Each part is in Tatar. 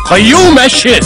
Кыю мәче.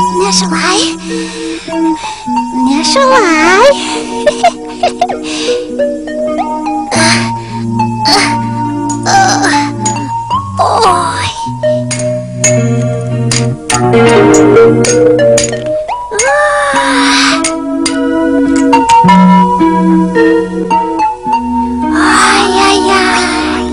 Менә шулай. Менә шулай. Ой. Ай-яй-яй.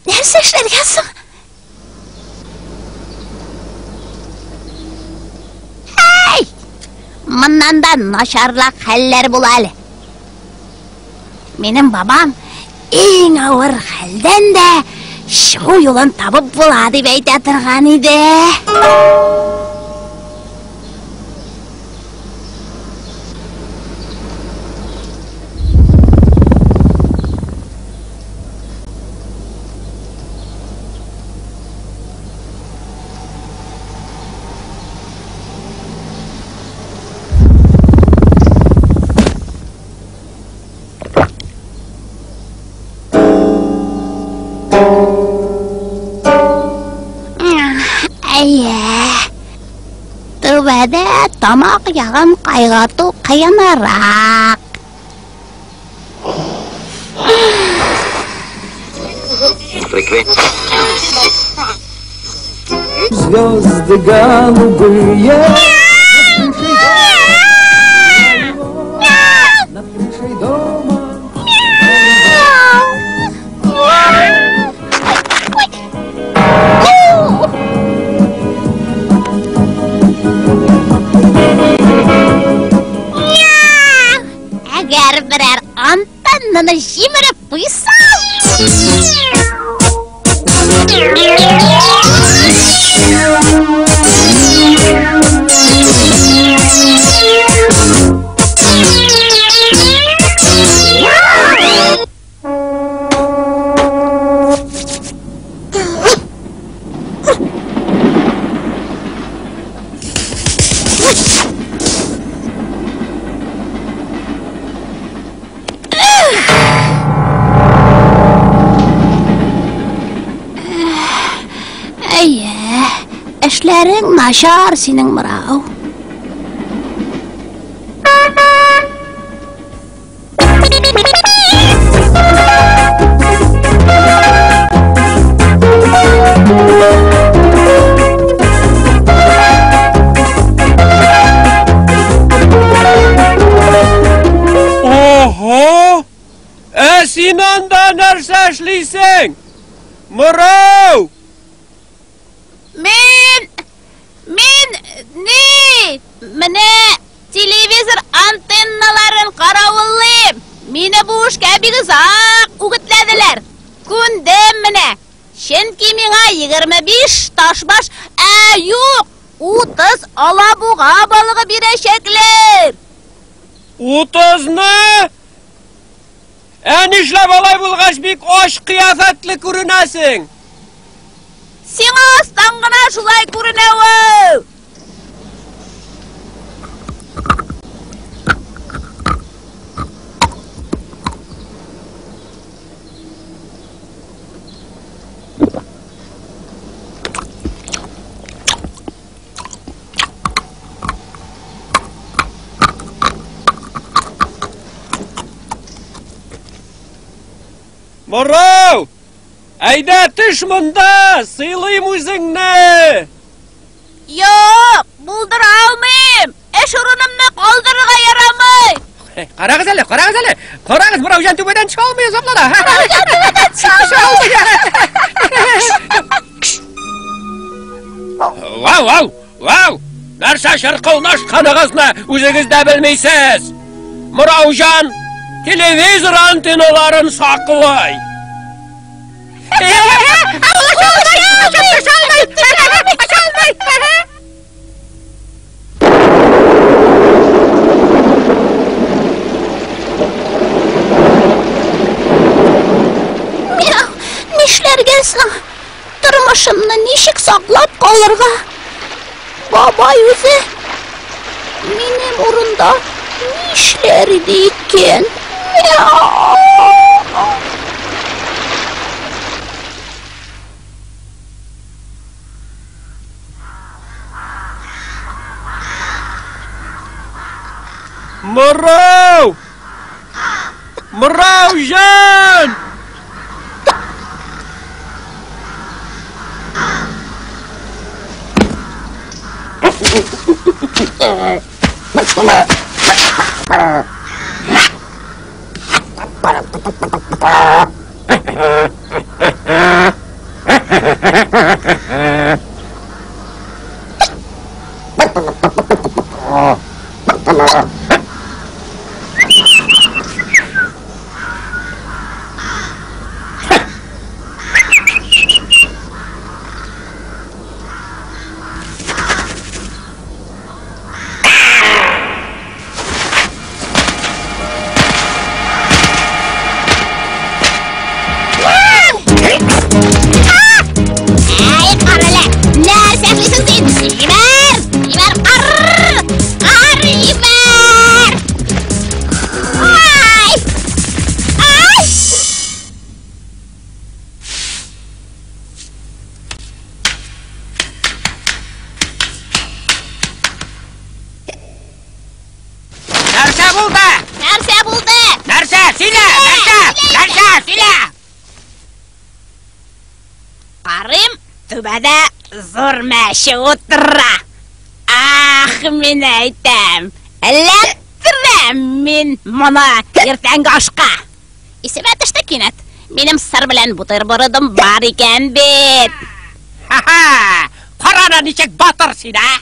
Нәрсә эшләргә соң? Әй! Моннан да начарлак хәлләр була әле. Минем бабам иң авыр хәлдән дә чыгу юлын табып була дип әйтә торган иде. Әйе. Түбәдә тамак ягын кайгырту кыенрак. Звезды голубые над крышей дома. Әгәр берәр антеннаны җимереп куйсаң. Әйе, эшләрең начар синең, Мырау. Ого! Ә син анда нәрсә эшлисең? Мырау! Мин, мин, ни, менә телевизор антенналарын каравыллыйм. Мине бу эшкә бик озак үгетләделәр. Күндем менә. Чөнки миңа 25 ташбаш, ә юк, 30 алабуга балыгы бирәчәкләр. Утызны? Ә нишләп алай булгач бик ач кыяфәтле күренәсең? Сиңа астан гына шулай күренә ул. Морау! Әйдә төш монда, сыйлыйм үзеңне! Юк, булдыра алмыйм. Эш урынымны калдырырга ярамый. Карагыз әле, карагыз әле. Карагыз, Морауҗан түбәдән төшә алмый азаплана. Морауҗан түбәдән төшә алмый. Вау, вау, вау! Нәрсә чыркылдашканыгызны үзегез дә белмисез. Морауҗан телевизор антенналарын саклый. Мяу, нишләргә соң? Тормышымны ничек саклап калырга? Бабай үзе минем урында нишләр иде икән? Мяу! Морау! Морауҗан! Әй, карале! Нәрсә эшлисең син? Җибәр! Җибәр! Арр! Ар, җибәр! Ай! Ай! Нәрсә булды? Нәрсә булды? Нәрсә? Сөйлә! Нәрсә? Нәрсә? Сөйлә! Карыйм, түбәдә зур мәче утыра. Ах, мин әйтәм, эләктерәм мин моны иртәнге ашка. Исемә төште кинәт. Минем сыр белән бутербродым бар икән бит. Ха-ха! Карана ничек батыр син, ә?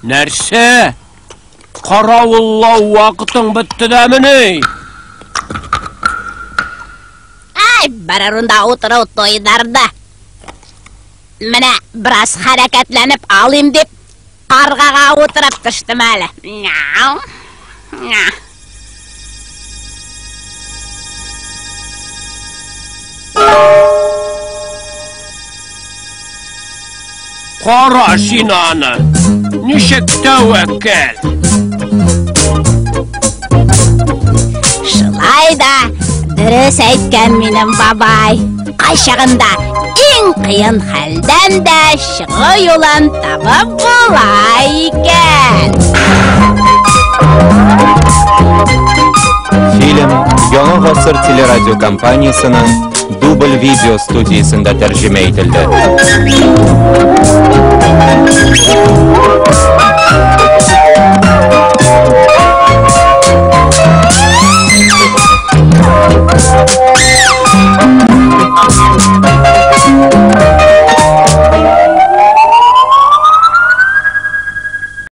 Нәрсә? Каравыллау вакытың бетте дәмени? Ай, барыр унда утыру туйдырды. Менә бераз хәрәкәтләнеп алыйм дип, каргага утырып төштем әле. Мяу. Мяу. Кара син аны! Ничек тәвәккәл! Шулай да дөрес әйткән минем бабай. Кайчагында иң кыен хәлдән дә чыгу юлын табып була икән. Фильм Яңа гасыр телерадиокомпаниясенең дубль видео студиясендә тәрҗемә ителде.